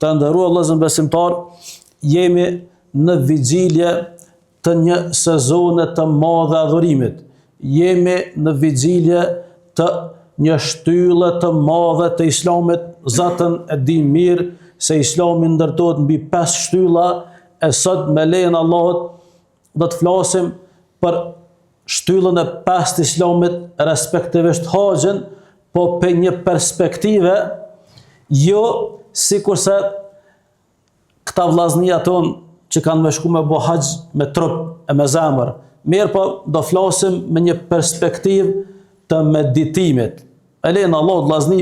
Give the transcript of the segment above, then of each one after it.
Të nderuar vëllezër besimtarë, jemi në vigjilje të një sezone të madhe adhurimit. Jemi në vigjilje të një shtylle të madhe të islamit, zaten e dimë mirë se islami ndërtohet mbi 5 shtylla e sot me lejen e Allahut do të flasim për shtyllën e pestë të islamit, respektivisht haxhin, po prej një perspektive jo sikurse këta vllaznia tonë që kanë me shku me bo haxh me trup e me zemër. Mirëpo, do flasim me një perspektivë të meditimit. Me lejen e Allahut vllazni,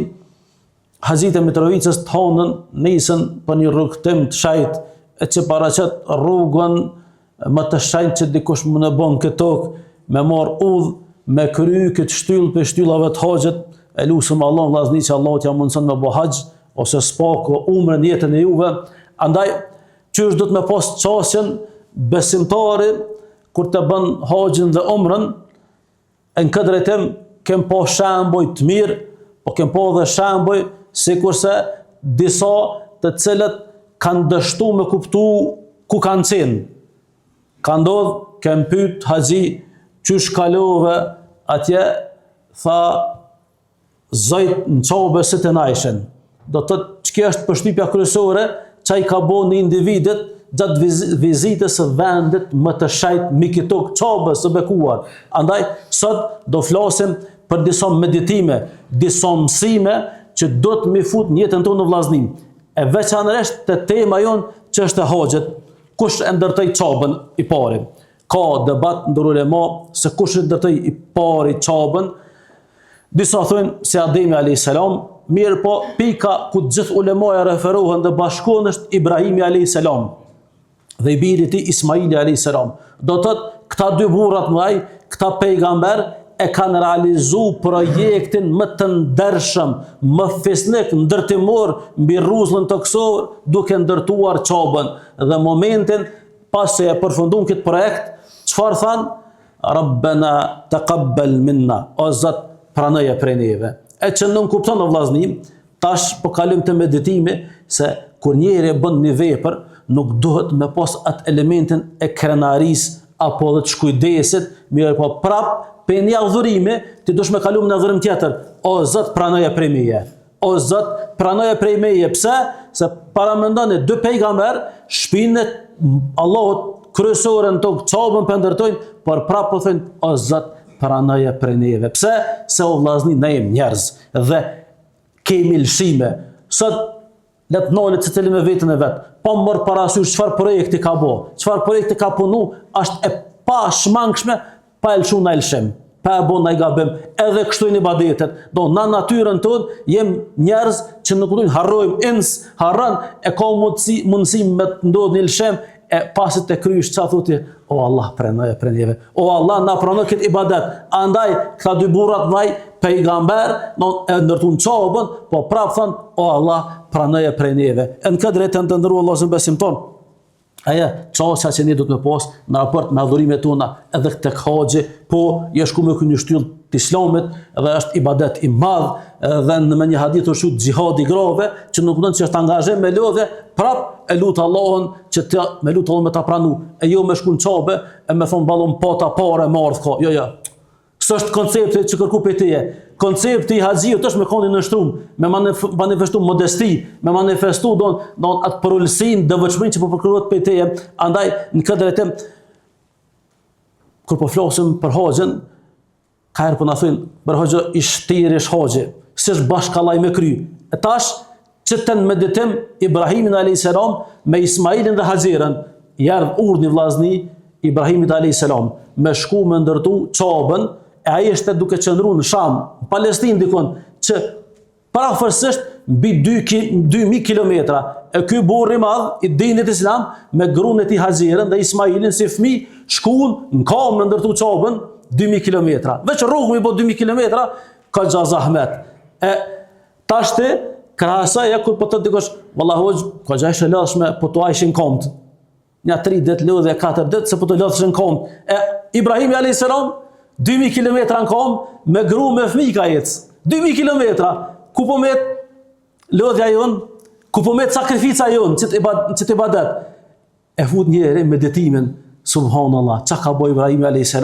Haxhitë e Mitrovicës të hanën nisen për një rrugëtim të shejtë e që paraqet rrugën më të shenjtë që dikush mund e bon në këtë tokë me marr udhë me kry këtë shtyllë prej shtyllave të haxhit e lusim Allahun vllazni që Allahu t'ja mundëson me bo haxh ose s'paku umre në jetën e juve andaj qysh duhet me pas qasjen besimtari kur të bën haxhin dhe umrën E në këtë drejtim kem pa shembuj të mirë, po kem pa edhe shembuj sikurse disa të cilët kanë dështu me kuptu ku kanë qenë. Ka ndodhë, kem pyt haxhi qysh kalove atje, tha Zojt në Qabe si të najshin. Do të thotë që kjo është përshtypja kryesore që i ka bo në individët gjatë vizitës së vendit më të shejt mbi këtë tokë Qabes së bekuar. Andaj, sot do flasim për disa meditime, disa mësime që duhet m'i fut në jetën tonë vllazni. E veçanërisht te tema jonë që është e haxhit, kush e ndërtoi Qabën i pari. Ka debat ndër ulema se kush e ndërtoi i pari Qabën, Disa thonë se Ademi alayhis salam, mirëpo pika ku të gjithë ulemaja referohen dhe bashkohen është Ibrahimi alayhis salam dhe i biri i tij Ismaili alayhis salam. Do të thotë këta dy burra të mëdhaj, këta pejgamber e kanë realizu projektin më të ndershëm, më fisnik, ndërtimor mbi rruzullin tokësor duke ndërtuar Qabën dhe momentin pasi e përfundun këtë projekt, çfarë thanë? Rabbena taqabbal minna, o Zot, pranoje prej neve. E që nënkupton o vllazni, tash po kalojmë te meditimi se kur njeri e bën një vepër, nuk duhet me pas atë elementin e krenarisë apo edhe të shkujdesit, mirëpo prap prej një adhurimi, ti dush me kalu në adhurim tjetër. O Zot, pranoje prej meje. O Zot, pranoje prej meje, pse? Se paramendoni, dy pejgamber, shpinë e Allahut kryesore në tokë, Qabën po e ndërtojnë, por prapë po thonë, o Zot, pranoje prej neve. Pse? Se o vllazni, ne jemi njerëz dhe kemi lëshime. Sot, le të nalet secili me veten e vet, pa marrë parasysh çfarë projekti ka bo, çfarë projekti ka punu, është e pashmangshme pa e lëshu naj lëshim, pa e bo naj gabim, edhe kështu në ibadetet, do na natyrën tonë, jem njerëz që nuk dojnë, harrojmë, ins, harron, e ka mundësi, mundësi me të ndodhë një lëshim, e pasi të krysh, ça thu ti, o Allah, pranoje prej neve, o Allah, na prano këtë ibadet, andaj, këta dy burrat mdhaj, pejgamber, no, e ndërtun Qabën, po prapë thonë, o Allah, pranoje prej neve. E në këtë drejtim të nderuar vllazën besimtarë, Ajo qasja që ne duhet me pas në raport me adhurimet tona edhe tek haxhi, po je shku me kry një shtyllë të islamit dhe është ibadet i madh dhe në me një hadith është quajt xhihadi i grave që nënkupton që është angazhim me lodhje, prap e lut Allahun që të me lut Allahun me ta pranu, e jo me shku në Qabe e me thon ballon pata pare me ardh ka. Jo, jo. S'është koncepti që kërku prej teje. Koncepti i haxhiut është me konë i nënshtrum, me manifestu modesti, me manifestu don, don atë përulësinë, devotshmërinë që po kërkohet prej teje. Andaj, në këtë drejtim, kur po flasim për haxhin, ka herë po na thujnë, bre hoxhë i shtirë është haxhi, s'është bash kallaj me kry. E tash, Që të në meditim Ibrahimin a.s. me Ismailin dhe Haxherën, i erdh urdhni vllazni Ibrahimit a.s. me shku me ndërtu Qabën, e ai ishte duke qëndru në Sham, në Palestinë dikun, që përafërsisht mbi 2000 kilometra. E ky burrë i madh i dinit islam me gruan e tij Haxherën dhe Ismailin si fëmijë shkun në kamë me ndërtu Qabën 2000 kilometra. Veç rrugë me bo 2000 kilometra ka gja zahmet. E Tashti, krahasoje kur po të thotë dikush, valla hoxhë, koxha është e lodhshme, po të ajshin komt. Nja 3 ditë lodhje, 4 ditë, se po të lodhshin komt. E Ibrahimi a.s. 2000 km në kom, me gru me fmi ka ecë. 2000 km, ku po met lodhja jonë? Ku po met sakrifica jonë, në qit ibadet? E fut njeri meditimin, subhanallah, ça ka bo Ibrahimi a.s.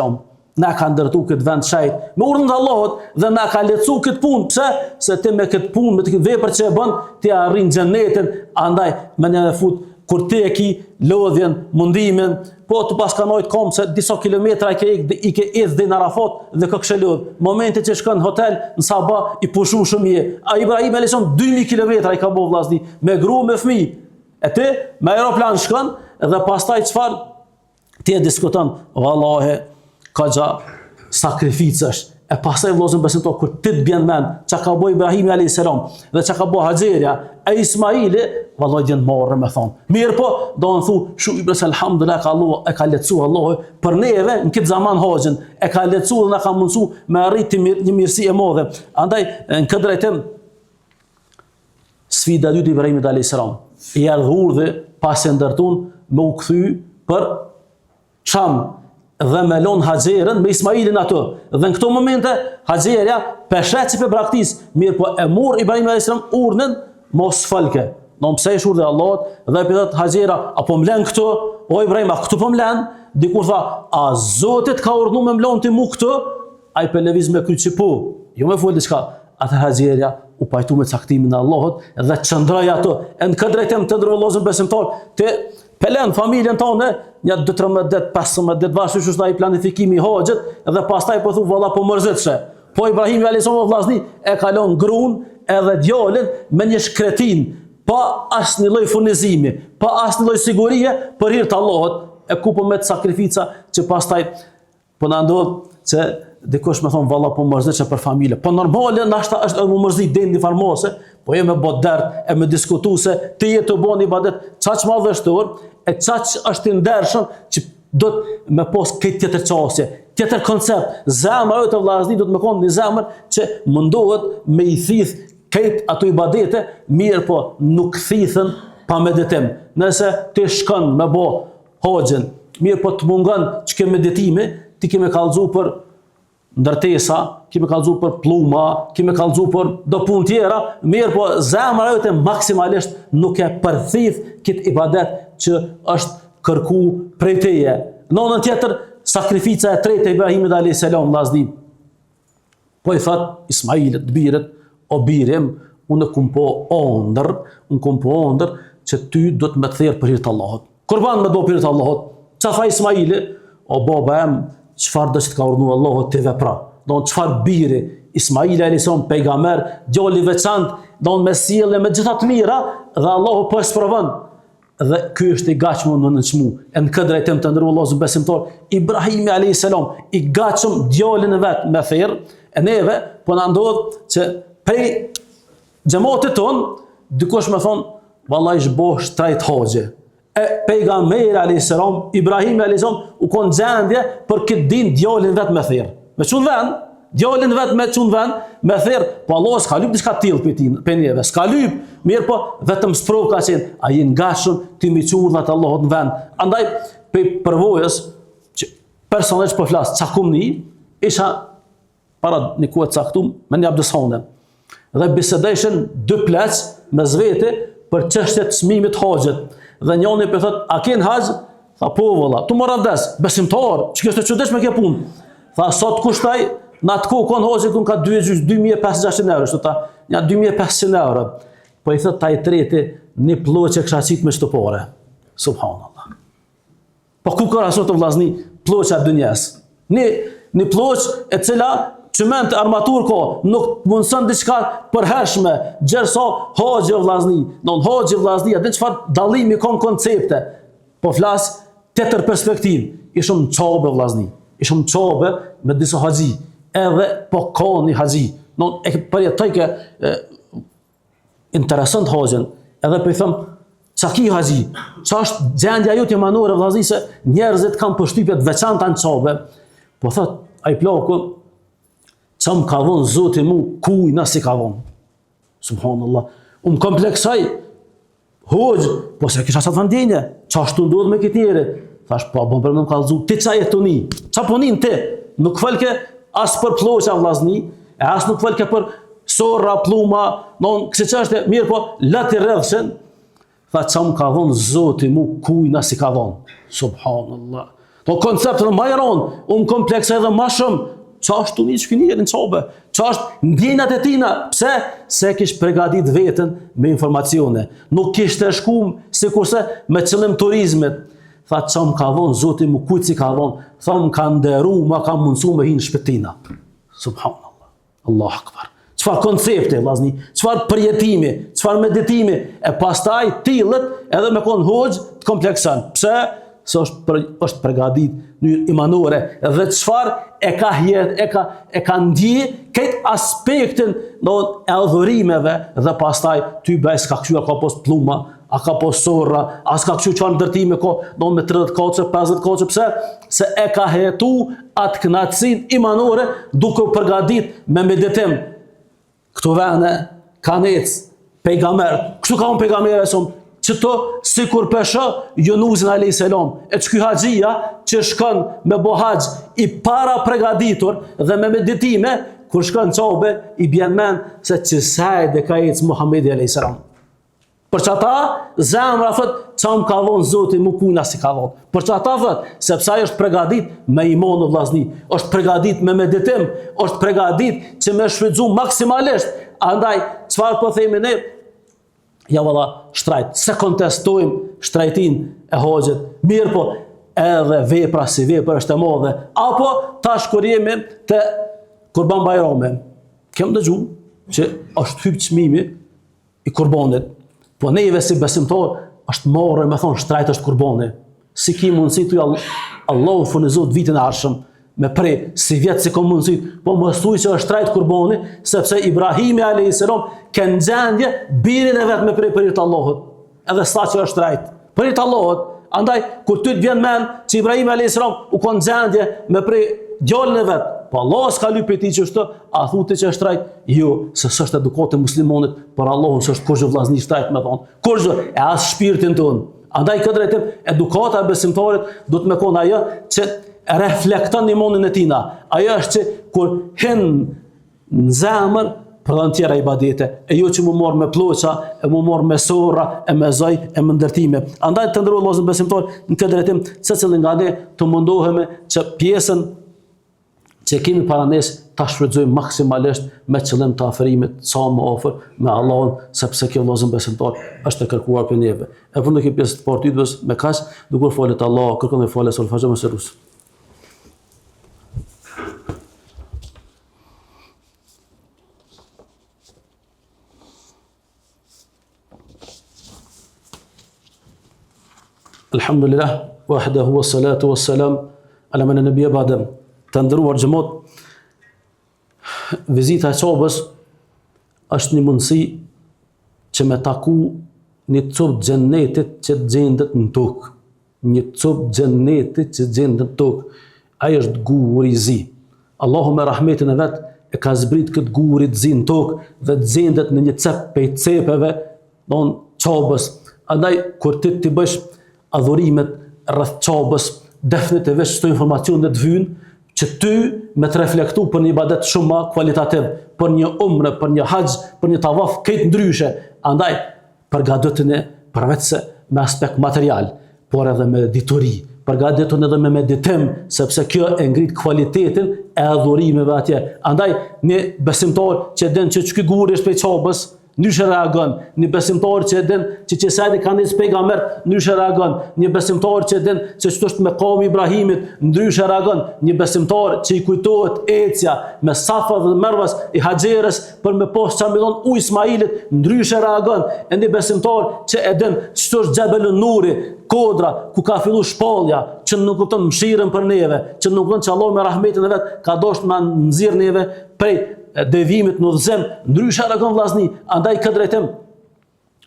Na ka ndërtu këtë vend shejt, me urdhën të Allahut, dhe na ka lehtësu këtë punë, pse? Se ti me këtë punë, me këtë vepër që e bën, ti arrin xhenetin, andaj me një e fut, kur ti e ki lodhjen, mundimin, po të paska nejt n'kamë se disa kilometra i ke ik, i ke ecë deri në Arafat dhe kokë lodh. Momenti që shkon në hotel, në sabah, i pushushëm je. A Ibrahim a.s. 2000 kilometra i ka bo vllazni, me gru, me fmi. E ti, me aeroplan shkon, dhe pastaj çfarë ti e diskuton, vallahi, koxha sakrificë është. E pastaj vëllazën besimtar kur ti të bjen mend, çka ka bo Ibrahimi alayhis salam dhe çka ka bo Haxherja e Ismaili, vallahi vjen marre me thon. Mirëpo, do të thu, shyqyr se alhamdulillah ka Allahu e ka lehtësu Allahu për neve në këtë zaman haxhin, e ka lehtësu dhe na ka mundsu me arrit një mirësi e madhe. Andaj në këtë drejtim Sfida e dytë e Ibrahimit alayhis salam. I erdh urdhri pasi e ndërtun me u kthy për Sham dhe me lon Haxherën me Ismailin aty. Dhe në këto momente Haxherja pe sheh që pe braktis, mirëpo e mur Ibrahimi alayhis salam urdhrin mos folke. Do pse është urdhri i Allahut dhe po thot Haxhera, a po m'len këtu? O Ibrahim, a këtu po m'len? Dikur tha, a Zoti të ka urdhnu me m'lon ti mu këtu? Ai pe lëviz me kry që po, jo me fol diçka. Atëherë Haxherja u pajtu me caktimin e Allahut dhe qëndroi ato. E në këtë drejtim të nderuar vëllezër besimtar, ti pe len familjen tënde një 2 13 ditë, 15 ditë, varësisht është ai planifikimi i haxhit dhe pastaj po thu valla po mërzitshe. Po Ibrahimi alayhis salam vllazni e ka lon grun edhe djalin me një shkretinë pa asnjë lloj furnizimi, pa asnjë lloj sigurie për hir të Allahut, e ku po met sakrifica që pastaj Po na ndodh që dikush me thon valla po mërzitshe për familje. Po normale nashta është edhe mu mërzit deri në farë mase, po jo me bo dert e me diskutu se ti je tu bo një ibadet qaq madhështor e qaq është i ndershëm që do të me pos këtë tjetër qasje, tjetër koncept. Zemra jote vllazni do të me konë një zemër që mundohet me i thith krejt ato ibadete, mirëpo nuk thithen pa meditim. Nëse ti shkon me bo Haxhin, mirëpo të mungon qeky meditimi, ti ke me kallzu për ndërtesa, ke me kallzu për plluma, ke me kallzu për do punë tjera, mirëpo zemra jote maksimalisht nuk e përthith këtë ibadet që është kërku prej teje. Në anën tjetër, sakrifica e tretë e Ibrahimit a.s. vllazni, Po i thot Ismailit, të birit, o biri im, unë kum po ondër, unë kum po ondër që ty do të me të therë për hir të Allahut. Kurban me do për hir të Allahut. Ça tha Ismaili? O baba em, çfarëdo që të ka urdhnu Allahu ti vepro. Do në çfarë biri, Ismaili alejhi selam pejgamber, djalë i veçantë, do në me sjellje me gjitha të mira dhe Allahu po e sprovon. Dhe ky është i gatshëm me u nënçmu. E në këtë drejtim të nderuar vëllezër besimtar, Ibrahimi alayhis salam i gatshëm djalin e vet me therr, e neve po na ndodh që prej xhematit ton dikush me thon vallai është bo shtrejt haxhi. E pejgamberi alayhis salam, Ibrahimi alayhis salam u kon gjendje për këtë din djalin vet me therr. Me çu n'vend, Djalin vet me çu n'vend, me therr, po Allah s'ka lyp diçka të tillë prej tij, prej neve, s'ka lyp, mirëpo vetëm sprovë ka qenë, a je i gatshëm ti me çu urdhnat e Allahut në vend. Andaj prej përvojës që personalisht po flas, çka kum ni, isha para një kohe të caktuar me një abdesthane. Dhe bisedojshin dy pleq mes vete për çështje të çmimit të haxhit. Dhe njëri po thot, a ke n'haxh? Tha po vëlla, tu marr avdes, besimtar, që është e çuditshme kjo punë. Tha sot kushtoj, në atë kohë kon haxhi kun ka 2500 euro, kështu tha, nja 2500 euro. Po i thot ai treti, një plloçë e kisha qit me qëto pare. Subhanallah. Po ku krahasohet vllazni plloça e dynjas. Një një plloçë e cila çiment armatur ka, nuk mundson diçka përhershme, gjersa haxhi vllazni, don haxhi vllazni, a din çfarë dallimi ka në koncepte. Po flas tjetër perspektivë, ishëm në Qabe vllazni, ishëm në Qabe me disa haxhi, edhe po ka një haxhi. Non e përjetojke interesant haxhin, edhe po i them, ça ki haxhi, ça është gjendja jote menore vllazni se njerëzit kanë përshtypje të veçanta në Qabe, po thot, ai plaku, ça më ka dhonë Zoti mu, kujna s'i ka dhonë. Subhanallah. Unë kompleksoj, hoxhë, po s'e kisha qatë ndjenje, ça është tu ndodhë me këtë njeri? Thash, po, bon për me më kallzu, ti ça je tu ni, ça po nin ti? Nuk folke as për plloqa vllazni, e as nuk folke për sorra, plluma, non, kësi çështje, mirëpo, le t'i rrjedhshin, Tha ça më ka dhonë Zoti mu kujna s'i ka dhonë. Subhanallah. Po koncept edhe ma i ronë, u kompleksu edhe ma shumë. Ça është tu ni qiky njeri në Qabe? Ça është ndjenjat e tina? Pse? Se e kish pregadit veten me informacione. Nuk kishte shku sikurse me qëllim turizmit. Tha ça më ka dhonë Zoti mu kujt s'i ka dhonë? Tha më ka nderu, ma ka mundësu me hi në shpi tina. Subhanallah. Allahu akbar. Çfarë koncepti, vllazni? Çfarë përjetimi? Çfarë meditimi? E pastaj tillet edhe me kon hoxhë të komplekson. Pse? Se është për, është përgatit në mënyrë imanore dhe çfarë e ka hjet, e ka e ka ndje këtë aspektin do e adhurimeve dhe pastaj ty bëj s'ka kqyr a ka pos plluma, a ka pos sorra, a s'ka kqyr çfarë ndërtime ka, do me 30 katëshe, 50 katëshe, pse? Se e ka jetu atë kënaqësinë imanore duke u përgatit me meditim. Këto vene kanë ecë pejgamber. Kështu ka thonë pejgamberi alejhi selam, qëto sikur pe shoh Junuzin alayhis salam, e qiky haxhia që shkon me bo haxh i para pregaditur dhe me meditime, kur shkon në Qabe i bjen men se qësajde ka ecë Muhamedi alayhis salam. Për qata, zemra thot, ça më ka dhonë Zoti, mu kujna s'i ka dhonë. Për qata thot, sepse ai është pregadit me imon o vllazni, është pregadit me meditim, është pregadit që me shfrytzu maksimalisht. Andaj, çfarë po themi ne? Ja valla, shtrajt, s'e kontestojmë shtrajtin e haxhit. Mirëpo, edhe vepra si vepër është e madhe. Apo, tash kur jemi te Kurban Bajrami, kem dëgju që është hypë çmimi i kurbanit. Po neve si besimtar është marre me thonë shtrajt është kurbani. Si ki mundësi thuj Allahu furnizoftë vitin e ardhshëm me pre, sivjet s'i kom mundësi, po mos thuj që është shtrajt kurbani, sepse Ibrahimi a.s. ken n'gjendje birin e vet me pre për hir të Allahut. Edhe s'tha që është shtrajt. Për hir të Allahut. Andaj, kur ty të vjen men që Ibrahimi a.s. u kon n'gjendje me pre djalin e vet, po Allah s'ka lyp prej tij qështu, a thu ti që është shtrajt? Jo, se s'është edukatë e muslimonit, për Allahun s'është kurgjë vllazni shtrajt me thonë. Kurgjë, e as shpirtin tonë. Andaj këtë drejtim, edukata e besimtarit duhet me konë ajo që reflekton imanin e tina. Ajo është që kur hin në zemër prodhon tjera ibadete, e jo që mu marrë me plloça, e mu marrë me sorra, e me zoj, e me ndërtime. Andaj të nderuar vëllezër besimtarë, në këtë drejtim, secili nga ne të mundohemi që pjesën që kemi para nesh ta shfrytëzojmë maksimalisht me qëllim të afrimit sa më afër me Allahun, sepse kjo vëllezër besimtarë është e kërkuar prej neve. E përfundoj këtë pjesë të parë të me kaq, duke falet Allah, kërkon me falë, së më së rusë. Alhamdulillah, wahdahu wa salatu wa salam ala men la nabiyya ba'da. Të nderuar xhemat, vizita e Qabës është një mundësi që me taku një copë xhennetit që gjendet në tokë. Një copë xhennetit që gjendet në tokë. Ai është guri i zi. Allahu me rahmetin e vet e ka zbrit këtë guri të zi në tokë dhe të gjendet në një cep pej cepeve, don Qabës. Andaj kur ti t'i bësh adhurimet rreth Qabës, definitivisht këto informacione të vynë që ty me të reflektu për një ibadet shumë ma kualitativ, për një umre, për një haxh, për një tavaf, krejt ndryshe. Andaj, përgatituni përveç se me aspekt material, por edhe me dituri, përgatituni edhe me meditim, sepse kjo e ngrit kualitetin e adhurimeve atje. Andaj, një besimtar që din që qiky guri është prej Qabës, ndryshe reagon. Një besimtar që din që qësajde kanë ecë pejgamberët, ndryshe reagon. Një besimtar që din që qëtu është mekami i Ibrahimit, ndryshe reagon. Një besimtar që i kujtohet ecja me Safa dhe Merves i Haxheres, për me pas ça me i dhon ujë Ismailit, ndryshe reagon, e një besimtar që e din qëtu është Xhebel Nuri, kodra, ku ka fillu shpallja, që nënkupton mëshirën për neve, që nënkupton që Allahu me rahmetin e vet, ka dosht me nxjerr neve prej devijimit në udhëzim, ndryshe reagon vllazni, andaj këtë drejtim,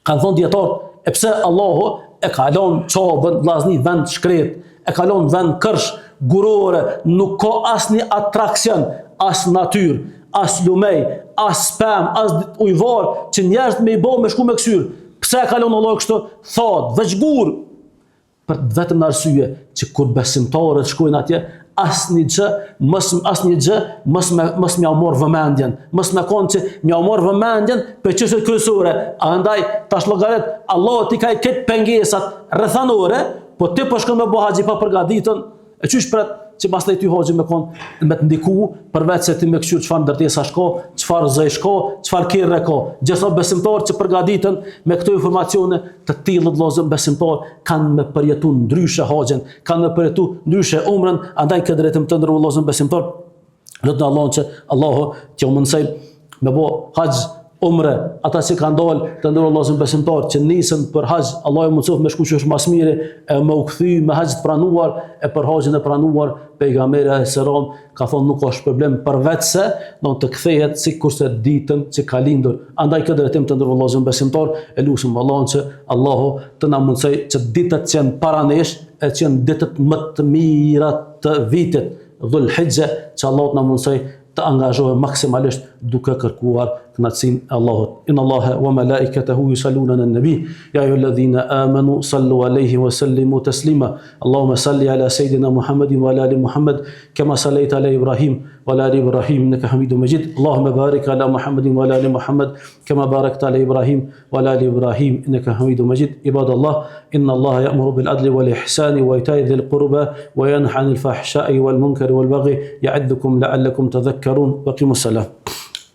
Kanë thonë dijetarët, e pse Allahu e ka lon Qabën vllazni vend shkret, e ka lon vend kërsh, gurore, nuk ka asnjë atraksion, as natyrë, as lumej, as pemë, as ujëvarë, që njerëzit me i bo me shku me kqyr. Pse e ka lon Allahu kështu? Thatë, veç gur. Për të vetmen arsye që kur besimtarët shkojnë atje, asnjë gjë, mos asnjë gjë, mos me mos me jau marr vëmendjen, mos me kon që me jau marr vëmendjen prej çështjes kryesore. Andaj tash llogarit Allahu t'i ka krejt pengesat rrethanore, po ti po shkon me bo haxh i papërgatitun, E qysh pret që pastaj ty haxhi me kon me të ndiku përveç se ti me kqyr çfarë ndërtesash ka, çfarë zëjsh ka, çfarë kerre ka. Gjersa besimtarët që përgatiten me këto informacione të tillët vëllazër besimtar kanë me përjetu ndryshe haxhin, kanë me përjetu ndryshe umrën, andaj këtë drejtim të nderuar vëllazër besimtar Lutna Allahun që Allahu t'ju mundësoj me bo haxh umre, ata që kanë dalë të nderuar vëllazër besimtar që nisën për haxh, Allahu ju mundësoftë me shku qysh ma s'miri e me u kthy me haxh të pranuar e për haxhin e pranuar pejgamberi alejhi selam ka thonë nuk është problem përveç se do të kthehet sikurse ditën që ka lindur. Andaj këtë drejtim të nderuar vëllazër besimtar e lusim Allahun që Allahu të na mundësoj që ditët që janë para nesh e që janë ditët më të mira të vitit Dhul Hixhe, që Allahu të na mundësoj të angazhohemi maksimalisht duke kërkuar kënaqësinë e Allahut. Inna Allaha wa malaikatahu yusalluna 'alan nabi. Ya ayyuhalladhina amanu sallu alayhi wa sallimu taslima. Allahumma salli ala sayidina Muhammedin wa ala ali Muhammad kama sallaita ala Ibrahim wa ala ali Ibrahim innaka Hamidum Majid. Allahumma barik ala Muhammedin wa ala ali Muhammad kama barakta ala Ibrahim وعلى آل إبراهيم إنك حميد مجيد عباد الله إن الله يأمر بالعدل والإحسان وإيتاء ذي القربى وينهى عن الفحشاء والمنكر والبغي يعظكم لعلكم تذكرون وقيموا الصلاة.